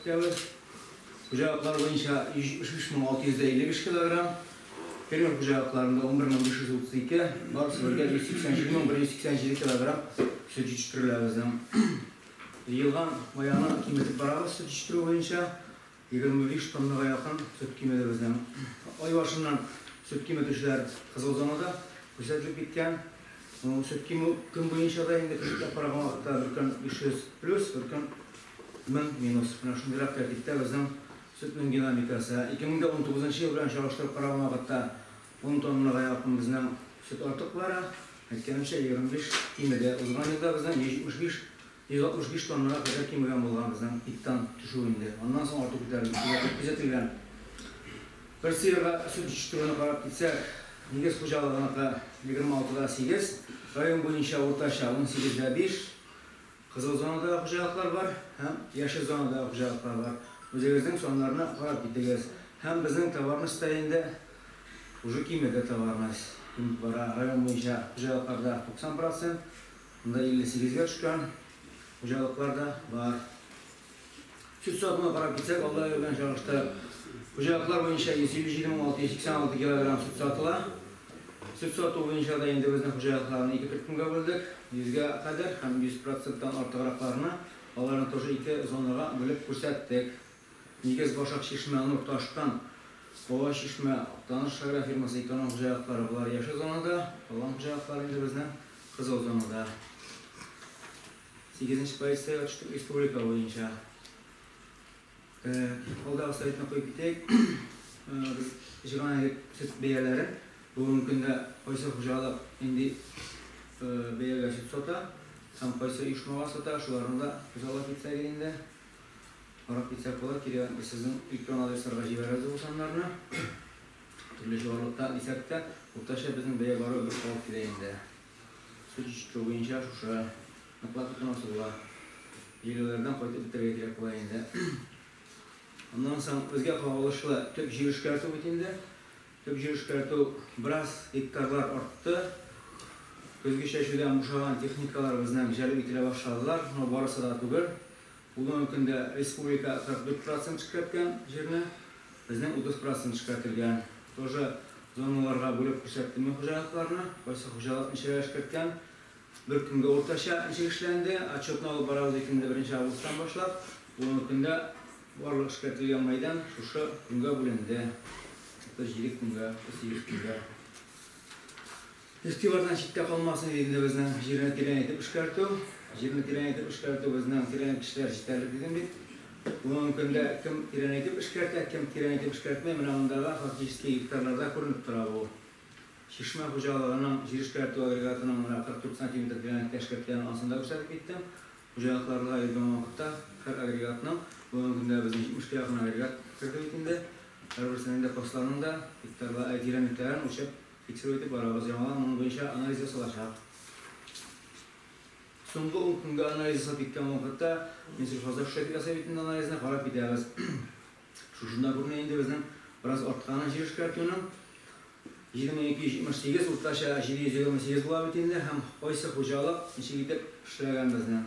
китәбез. Хуҗалыклар буенча 175 655 килограмм. Фермер хуҗалыкларында 11 532, барысы бергә 187 187 килограмм сөт җитештерелә безнең. Җыелган маяны киметеп барабыз сөт җитештерү буенча. 25 тоннага якын сөт кимеде безнең. Ай башыннан сөт киметүчеләр кызыл зонада күрсәтелеп киткән. Сөт кимү көн буенча да инде көнләп караган вакытта бер көн 500 плюс, бер көн 1000 минус. Менә шундыйрак тәртиптә безнең сөтнең динамикасы. 2019 ел белән чагыштырып караган вакытта 10 тоннага якын безнең сөт артык бара. Әйткәнемчә, 25 кимеде. Узган елда безнең 175 165 тоннага кадәр кимегән булган безнең пиктан төшү инде. Аннан соң артык күтәрелеп күзәтелгән. Бер сыерга сөт җитештерүне карап китсәк, нигез хуҗалыгыныкы 26,8, район буенча уртача 18,5. Кызыл зонадагы хуҗалыклар бар һәм яшел зонадагы хуҗалыклар бар. Үзегезнең саннарны карап китегез. Һәм безнең товарность та инде уже кимеде товарность. Кимеп бара. Район буенча хуҗалыкларда 90%, монда 58-гә төшкән хуҗалыклар да бар. Сөт сатуына карап китсәк, алда белән чагыштырып, хуҗалыклар буенча 157 686 килограмм сөт сатыла. Сөт сату буенча да инде безнең хуҗалыкларны ике төркемгә бүлдек. 100гә кадәр һәм 100%-тан артыгракларны, аларны тоже ике зонага бүлеп күрсәттек. Нигез, Башак, Чишмә, Нур, Ташкын, Кова Чишмә, Актаныш агрофирмасы, эконом хуҗалыклары болар яшел зонада, калган хуҗалыклар инде безнең кызыл зонада. 8 позициягә төштек республика буенча. Алдагы слайдны куеп китәйек. Без җыйган идек сөт бәяләрен. Бүгенге көндә кайсы хуҗалык нинди бәягә сөт сата һәм кайсы оешмага сата, шуларны да күзаллап китсәк инде. Карап китсәк була, кире без сезнең электрон адресларга җибәрәбез бу саннарны. Төрле җаваплыкта дисәк тә, уртача безнең бәя бары бер калып килә инде. Сөт җитештерү буенча шушы ныклап тотынасы була. Җәйләүләрдән кайтып бетәргә кирәк була инде. Аннан соң безгә кагылышлы төп җир эшкәртү бит инде. Төп җир эшкәртү бераз гектарлар артты. Көзге чәчүдән бушаган техникалар безнең җәлеп ителә башладылар, но барысы да түгел. Бүгенге көндә республика 44% эшкәрткән җирне, безнең 30% эшкәртелгән. Тоже зоналарга бүлеп күрсәттем мин хуҗалыкларны, кайсы хуҗалык ничәгә эшкәрткән. Бер көнгә уртача ничек эшләнде, отчетны алып барабыз бит инде 1 августтан башлап. Бүгенге көндә барлык эшкәртелгән мәйдан шушы көнгә бүленде. 37 көнгә, 38 көнгә. Игътибардан читтә калмасын инде безнең җирне тирән итеп эшкәртү. Җирне тирән итеп эшкәртү безнең тирән кешеләр җитәрлек дидем бит. Бүгенге көндә кем тирән итеп эшкәртә, кем тирән итеп эшкәртми, менә мондагы фактически гектарларда күренеп тора бу. Чишмә хуҗалыгының җир эшкәртү агрегатының менә 44 сантиметр тирәнлектә эшкәрткәнен анысын да күрсәтеп киттем. Хуҗалыкларга йөргән вакытта һәр агрегатның, бүгенге көндә безнең 70-кә якын агрегат керде бит инде. Һәрберсенең дә косларның да гектарлар тирәнлекләрен үлчәп тикшерү итеп барабыз. Яңадан моның буенча анализ ясалачак. Соңгы 10 көнгә анализ ясап киткән вакытта Минсельхозда шулай дип ясый бит инде анализны, карап китәбез. Шушында күренә инде безнең бераз артканы җир эшкәртүнең. 7278, уртача 728 була бит инде, һәм кайсы хуҗалык ничек итеп эшләгән безнең.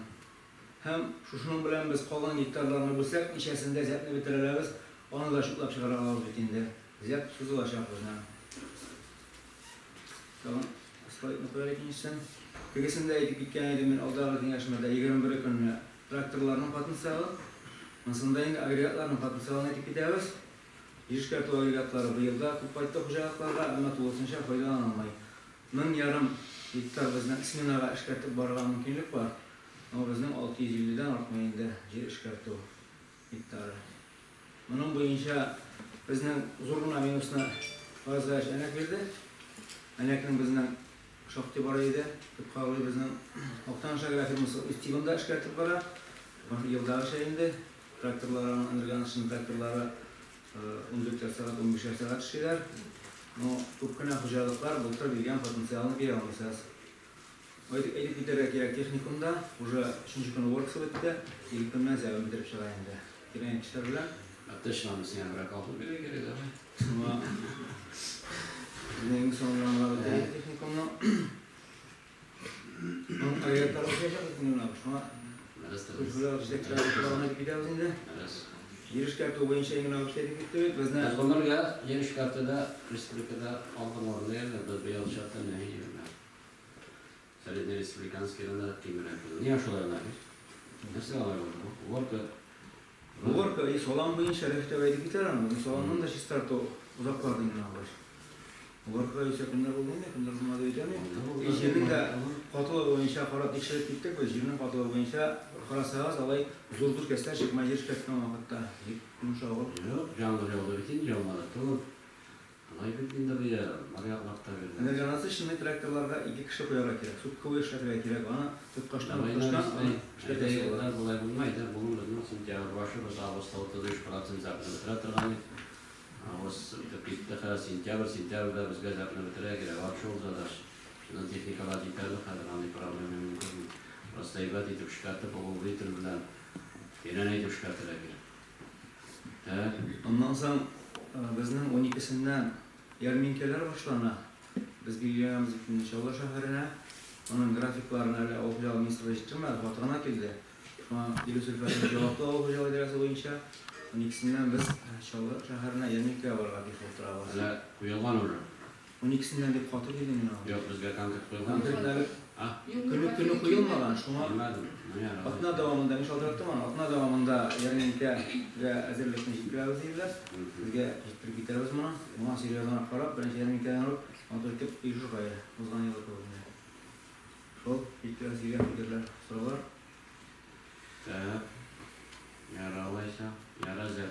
Һәм шушының белән без калган гектарларны бүлсәк, ничәсендә зәпне бетерәләбез, аны да чутлап чыгара алабыз бит инде. Зәп сузылачак безнең. Тагын слайдны куяр икенчесен. Тегесен дә әйтеп киткән идем мин алдагы киңәшмәдә 21 көнне тракторларның потенциалы. Монсында инде агрегатларның потенциалын әйтеп китәбез. Җир эшкәртү агрегатлары быел да күп кайтты хуҗалыкларга, әмма тулысынча файдаланылмый. 1500 гектар безнең сменага эшкәртеп барырга мөмкинлек бар. Но безнең 650-дән артмый инде җир эшкәртү гектары. Моның буенча безнең зур гына минусны Фазлач Әнәк бирде. Әнәкнең безнең шактый бар иде. Төп кагылый безнең Актаныш агрофирмасы үз тибында эшкәртеп бара. Елдагыча инде тракторлары, Энергоанышның тракторлары 14 сәгать, 15 сәгать эшлиләр. Но күп кенә хуҗалыклар былтыр биргән потенциалны бирә алмыйсыз. Әйтеп китәргә кирәк, техникумда уже 3 көн уборкасы бетте, 2 көннән зәвен бетереп чыга инде. Тирән кешеләр белән. Точно сиңа берәр колхоз бирергә кирәк, давай. Шуңа безнең иң соңыннан гына бетә техникумны. Моның агрегатлары үсәчәк бит инде менә, шуңа Дөрес, күп дөрес. хуҗалык җитәкчеләре колагына әйтеп китәбез инде. Дөрес. Җир эшкәртү буенча иң генә эшләдек бит бит безне. Без гомергә җир эшкәртүдә республикада алдынгы урында йөрдек. Без быел чакта не йөрмә. Средний республиканскийдан да кимрәк. Нигә шулай гына? Нәрсә алай булды бу? Уборка. Уборка и салам буенча рәхтәп әйтеп китәр аны. Саламнан да чистарту озак барды инде алар. Уборка исә көннәр булды инде, көннәр булмады дип әйтәм. И җирнең дә катылыгы буенча карап тикшереп киттек без. Җирнең катылыгы буенча карасагыз, алай зур-зур кәсләр чыкмай җир эшкәрткән вакытта. Бик йомшак ул. Юк, яңгыр яуды бит инде, яумады түгел. Алай бит инде быел, бар яклап та бирде. Энергонасыщенный тракторларга ике кеше куярга кирәк. Сутка буе эшләтергә кирәк. Аны тоткачтан, тоткачтан аны эшләтәсе була. Болай булмай да, бүген безнең сентябрь башы, без августта 33% зәпне бетерә торган идек. Август үтеп китте, хәзер сентябрь, сентябрьдә безгә зәпне бетерә кирәк. Вообще ул задача. Шуннан техникалар җитәрлек хәзер, андый проблема мин күрмим. Просто әйбәт итеп эшкәртеп, углубитель белән тирән әйтеп эшкәртергә кирәк. Так. Аннан соң безнең 12-сеннән ярминкәләр башлана. Без билгеләгәнбез бит инде Чаллы шәһәренә. Аның графикларын әле авыл хуҗалыгы министрлыгы җиткермәде, хаты гына килде. Шуңа Илүс Өлфәтович җаваплы авыл хуҗалыгы идарәсе буенча 12-сеннән без Чаллы шәһәренә ярминкәгә барырга тиеш булып торабыз. Әле куелган уже. 12-сеннән дип хаты килде миңа. Юк, безгә конкрет куелган. Конкрет әле А? көне көне куелмаган, шуңа Белмәдем. Ну, ярар. Атна дәвамында, мин шалтыраттым аны, атна дәвамында ярминкәгә әзерлекне җиткерәбез диделәр. Безгә җиткереп китәрбез моны. Моңа серьезно карап, беренче ярминкәдән алып, матур итеп оешырга иде. Узган елгы кебек инде. Шул җиткерәсе килгән фикерләр, сораулар. Так. Ярар алайса. Ярар, зәп.